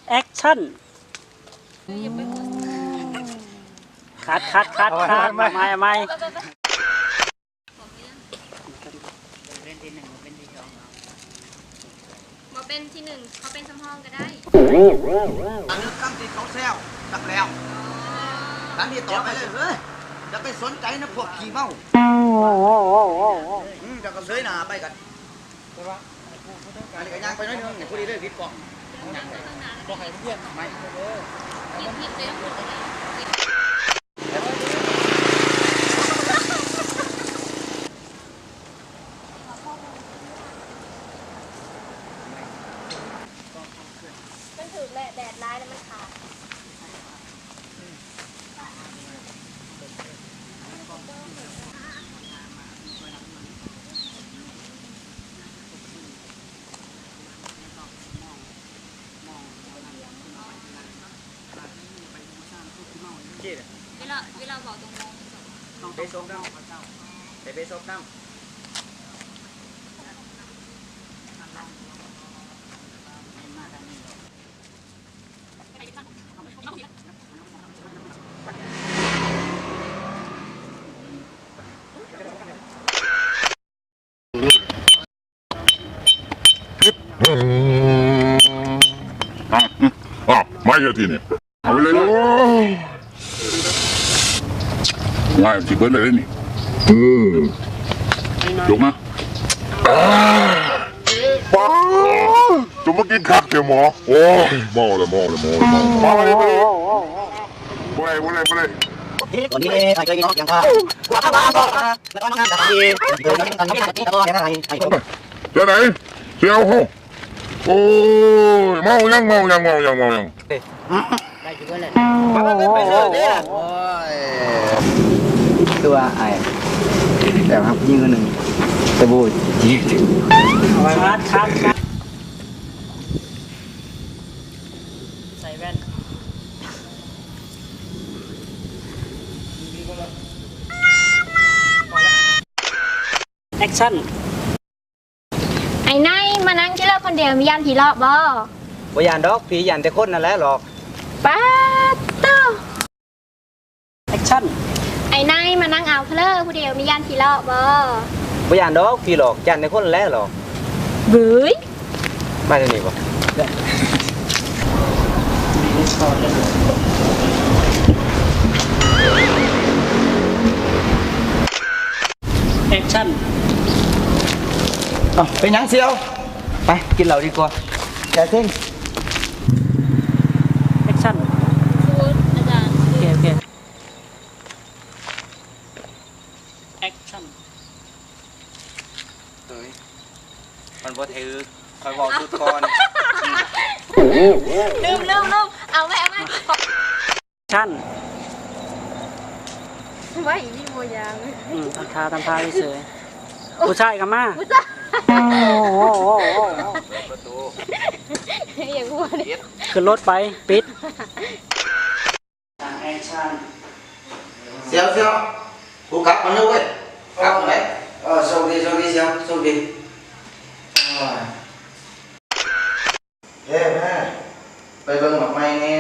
ແອັກຊັນ ຄັດ ຄັດ ຄັດ ຄັດ ເອົາໃໝ່ ເອົາໃໝ່ ເອົາໃໝ່ ບໍ່ເປັນທີໜຶ່ງ ເຂົາເປັນສຳຮອງກໍໄດ້. ອັນນີ້ຄຳທີ່ເຂົາແຊວ ຈັກແລ້ວ ອັນນີ້ຕອບໄປເລີຍ ເອີຍ ຢ່າໄປສົນໃຈນຳພວກຂີ້ເມົາ ອືມ ເຈົ້າກໍເສຍໜ້າໄປກັນ. ອັນນີ້ກໍຍ່າງໄປໜ້ອຍໜຶ່ງ ພໍດີເລີຍ ຕິດກ້ອງ ຍ່າງໄປ ບໍ່ໃຫ້ມັນວຽນ ໄມ່ ມັນຖືກແຫຼະ ແດດຫຼາຍແລ້ວມັນຂາດ. ເວລາ ເວລາເວົ້າຕ້ອງມອງ ເບສົບນຳ ໃສ່ເບສົບນຳ. ອ້າວ ມາເທື່ອທີນີ້ ເອົາໄປເລີຍ ໂອ້ຍ ງ່າຍຊິເບິດເລີຍນີ້ ອືມ ຍົກມາ ອ້າ ປ້າ ຈະມາກິນຄັກແທ້ໝໍ ໂອ້ຍ ເມົາແລ້ວ ເມົາແລ້ວ ເມົາແລ້ວ ເມົາ ມາ ມາ ມາ ມາ ບໍ່ໄດ້ ບໍ່ໄດ້ ບໍ່ໄດ້ ແນວໃດ ສ່ຽວເຮົາ ໂອ້ຍ ເມົາຫຍັງ ເມົາຫຍັງ ເມົາຫຍັງ ເມົາຫຍັງ ໄດ້ຢູ່ເບິດແລ້ວ ໄປ ໄປ ໄປ ໄປ ໂອ້ຍ ຄືວ່າອ້າຍແບບຮັກຜູ້ຍິງຄົນໜຶ່ງ ແຕ່ບໍ່ຈີບ ຄັດ ຄັດ ຄັດ ໃສ່ແວ່ນ ແອັກຊັນ. ໄອ້ນາຍ ມານັ່ງຢູ່ເລີກຄົນດຽວ ມີຢ້ານຜີຫຼອກບໍ່? ບໍ່ຢ້ານດອກ ຜີຢ້ານແຕ່ຄົນນັ້ນແຫຼະຫຼອກ. ປາດໂທ້ ແອັກຊັນ. ໄອ້ນາຍ ມານັ່ງອາວເພີເລີຜູ້ດຽວ ມີຢ້ານຜີຫຼອກບໍ່? ບໍ່ຢ້ານດອກ ຜີຫຼອກ ຢ້ານແຕ່ຄົນແຫຼະຫຼອກ. ເບີຍ ມາທາງນີ້ບໍ່? ແອັກຊັນ. ເອົ້າ ເປັນຫຍັງສ່ຽວ? ໄປກິນເຫຼົ້າດີກວ່າ ແກ້ເຊັງ. ແອັກຊັນ. ໂອເຄ ໂອເຄ ແອັກຊັນ. ເອີຍ ມັນບໍ່ຖືກ ຂ້ອຍເວົ້າສຸດກ່ອນ. ລືມ ລືມ ລືມ ເອົາໃໝ່ ເອົາໃໝ່. ຊັ້ນ ໄວ້ນີ້ບໍ່ຢ່າງ ອືມ ທຳທ່າ ທຳທ່າເສີຍໆ ຜູ້ຊາຍກໍມາ ຜູ້ຊາຍ ເປີດປະຕູ ຢ່າຫົວເດ້ ຂຶ້ນລົດໄປ ປິດ. ແອັກຊັນ ສ່ຽວ ສ່ຽວ ກູກັບມາເລີຍເວີຍ ກັບມາເລີຍ. ເອີ ໂຊກດີ ໂຊກດີ ສ່ຽວ ໂຊກດີ. ເອີ ເອີ ໄປເບິ່ງໝາກໄມ້ແດ່.